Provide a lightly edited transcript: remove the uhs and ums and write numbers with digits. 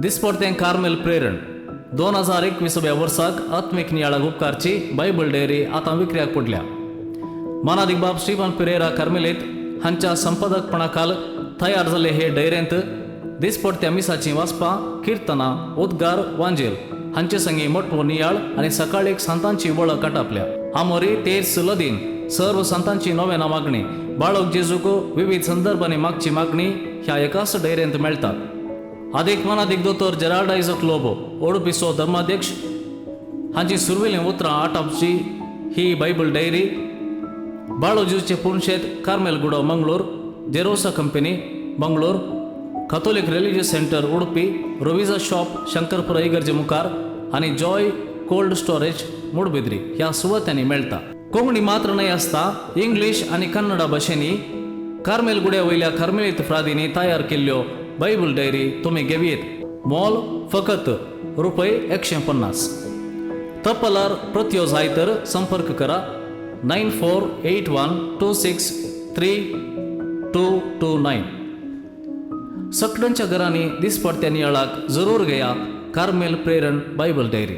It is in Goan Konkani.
दिसपडतें कार्मेल प्रेरण 2021व्या वर्साक आत्मीक नियाळाक उपकारची बायबल डायरी आतां विक्रियाक पडल्या. मानादीक बाब स्टीफन पिरेरा कार्मेलीत हांच्या संपादकपणाखाल तयार जाल्ले हे डायरेंत दिसपडत्या मिसाचीं वाचपां, किर्तनां, उद्गार, वांजेल हांचे संगी मोटवो नियाळ आनी सकाळीक सांतांची वळख आटापल्या. आमोरी, तेर्स, लदीन, सर्व संतांची नोवेना मागणी, बाळक जेजूक विविध संदर्भांनी मागची मागणी ह्या एकाच डायरेंत मेळटा. आदीक मनादीक दोतोर जेराल्ड आयजक लोबो, उडुपीचो धर्माध्यक्ष, हांची सुरवेलीं उतरां आटापची ही बायबल डायरी बाळोजीचे पुणशेत, कार्मेल गुडो Mangalore, Jerosa company Mangalore, Catholic religious centre Udupi, रोविजा शॉप शंकरपुरा इगर्जे मुखार आनी जॉय कोल्ड स्टोरेज मुडबिद्री ह्या सुवातांनी मेळटा. कोंकणी मात्र न्हय आसता, इंग्लीश आनी कन्नडा भाशेंनी कार्मेल गुड्या वयल्या कार्मेलीत फ्रादींनी तयार केल्ल्यो बायबल डायरी तुमी घेवयेत. मोल फकत रुपये 150. तपलार प्रत्यो जाय तर संपर्क करा 9481263229. सगळ्यांच्या घरांनी दिसपडत्या नियाळाक जरूर घेया कार्मेल प्रेरण बायबल डायरी.